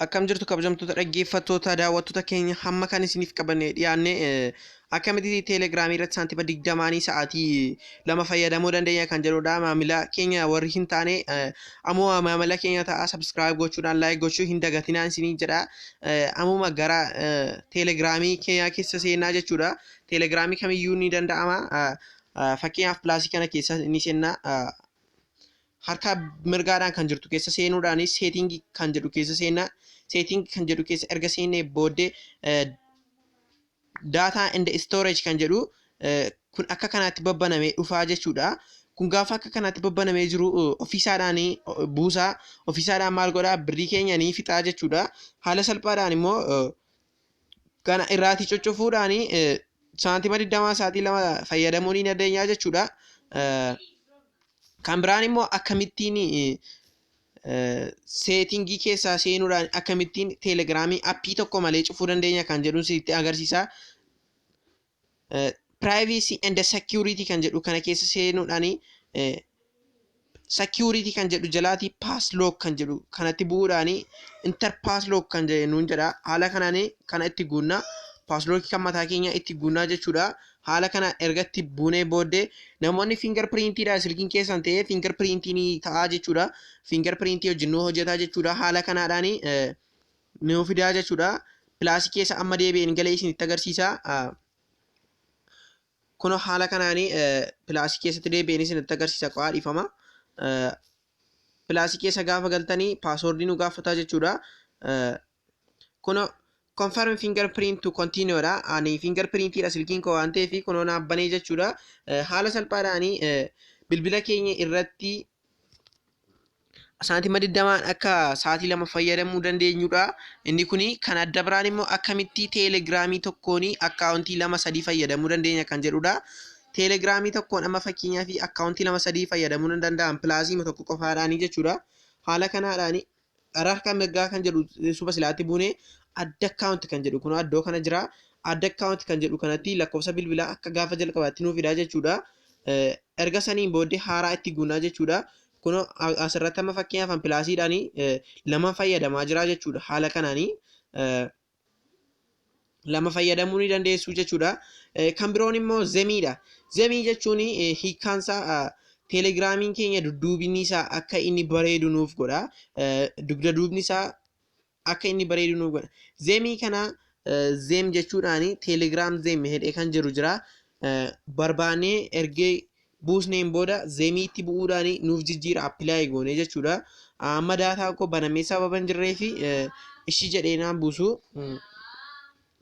Akkam jirtu, kabajamtoota dhaggeeffattoota, daawwattoota keenya? Hamma kan isiniif qabanne dhiyaanne akkamitti Teelegiraamii irratti saantima 20n sa'aatii 2 fayyadamuu dandeenya kan jedhudha. Maamila keenya warri hin taane ammoo maamila keenya ta'a, subscribe gochuudhaan like gochuu hin dagatinaa isinii jedha. Ammuma gara Teelegiraamii keenya keessa seenaa jechuudha. Teelegiraamii kamiyyuu ni danda'ama. Fakkeenyaaf, plusii kana keessa ni seenna. Harka mirgaadhaan kan jirtu keessa seenuudhaan settingii kan jedhu keessa seenna. Settingii kan jedhu keessa erga seennee booddee data and storage kan jedhu kun akka kanaatti babbanamee dhufaa jechuudha. Kun gaafa akka kanaatti babbanamee jiru ofiisaadhaan buusaa, ofiisaadhaan maal godhaa, birrii keenya ni fixaa jechuudha. Haala salphaadhaan immoo kana irraatii cuccufuudhaan saantima 20 sa'aatii 2 fayyadamuu ni dandeenya jechuudha. Kan biraan immoo akkamittiin settingii keessaa seenuudhaan akkamittiin Teelegiraamii appii tokko malee cufuu dandeenya kan jedhuun sitti agarsiisa. Privacy and security kan jedhu kana keessa seenuudhaan security kan jedhu jalaati passlock kan jedhu kanatti bu'uudhaan enter passlock kan jedhu nuun jedha. Haala kanaan kana itti guunnaa, passlockii kan mataa keenya itti guunnaa jechuudha. Haala kana erga itti buunee booddee namoonni fingerprintiidha silkiin keessan ta'ee fingerprintii ni ta'a jechuudha. Fingerprintii wajjin nu hojjetaa jechuudha. Haala kanaadhaan nu fidaa jechuudha. Plusii keessa amma deebi'een galee isinitti agarsiisa. Kun haala kanaan plusii keessatti deebi'een isinitti agarsiisa, qo'aa dhiifama. Plusii keessa gaafa galtanii passwordii nu gaafataa jechuudha. Kun confirm fingerprint to continue dha. Ani fingerprintiidha silkiin koo waan ta'eef kunoo naaf banee jechuudha. Haala salphaadhaan bilbila keenya irratti saantima 20n akka sa'aatii 2 fayyadamuu dandeenyudha. Inni kuni kan adda biraan immoo akkamitti Teelegiraamii tokkoon akkaawuntii lama sadii fayyadamuu dandeenya kan jedhudha. Teelegiraamii tokkoon amma fakkeenyaaf akkaawuntii lama sadii fayyadamuu ni danda'an plusii tokko qofaadhaanii jechuudha. Haala kanaadhaan karaa harka mirgaa kan jedhu suba silaatti buunee add account kan jedhu kun iddoo kana jira. Add account kan jedhu kanatti lakkoofsa bilbilaa akka gaafa jalqabaatti nuuf fidaa jechuudha. Erga saniin booddee haaraa itti guunnaa jechuudha. Kun asirratti amma fakkeenyaaf plusiidhaan lama fayyadamaa jira jechuudha. Haala kanaanii lama fayyadamuu ni dandeessu jechuudha. Kan biroon immoo themeiidha. Themeii jechuun hiikkaansaa Teelegiraamiin keenya dudduubni isaa akka inni bareedu nuuf godha. Dugda duubni isaa akka inni bareedu nuuf godha. Themeii kana theme jechuudhaan Telegram theme jedhee kan jiru jira. Barbaannee ergee buusneen booda themeiitti bu'uudhaan nuuf jijjiira apply goone jechuudha. Amma data koo banamee sababa hin jirree fi ishii jedhee naan buusu.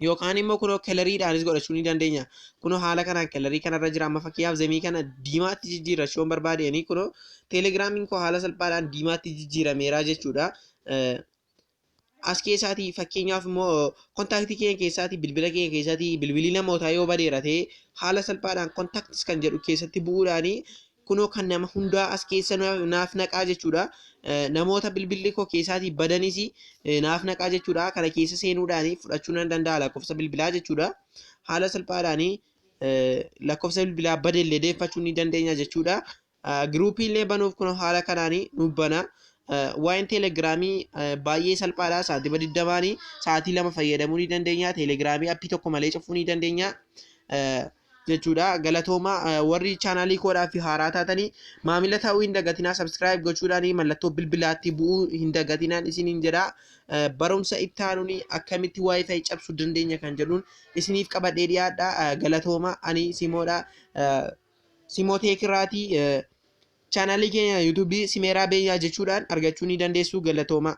Yookaan immoo kunoo coloriidhaanis godhachuu ni dandeenya. Kunoo haala kanaan colorii kanarra jira. Amma fakkeenyaaf themeii kana diimaatti jijjiirrachuu yoo barbaadeen kunoo Teelegiraamiin koo haala salphaadhaan diimaatti jijjiirameera jechuudha. As keessaatii fakkeenyaaf immoo contactii keenya keessaatii, bilbila keenya keessaatii bilbilli namootaa yoo badeera ta'e, haala salphaadhaan contacts kan jedhu keessatti bu'uudhaanii kunoo kan nama hundaa as keessa naaf naqaa jechuudha. Namoota bilbilli koo keessaatii badanis naaf naqaa jechuudha. Kana keessa seenuudhaan fudhachuu nan danda'a lakkoofsa bilbilaa jechuudha. Haala salphaadhaan lakkoofsa bilbilaa badellee deeffachuu ni dandeenya jechuudha. Groupii illee banuuf kun haala kanaan nuuf bana. Waa'een Teelegiraamii baay'ee salphaadha. Saantima 20n sa'aatii 2 fayyadamuu ni dandeenya. Teelegiraamii appii tokko malee cufuu ni dandeenya jechuudha. Galatooma. Warri chaanaalii koodhaa fi haaraa taatanii maamila ta'uu hin dagatinaa, subscribe gochuudhaan mallattoo bilbilaatti bu'uu hin dagatinaan isiniin jedha. Barumsa itti aanuun akkamitti WiFi cabsuu dandeenya kan jedhuun isiniif qabadhee dhiyaadha. Galatooma. Ani Simoodha. Simoo Teekiraatii. Chaanaalii keenya YouTubeii Simeeraa Beenyaa jechuudhaan argachuu ni dandeessu. Galatooma.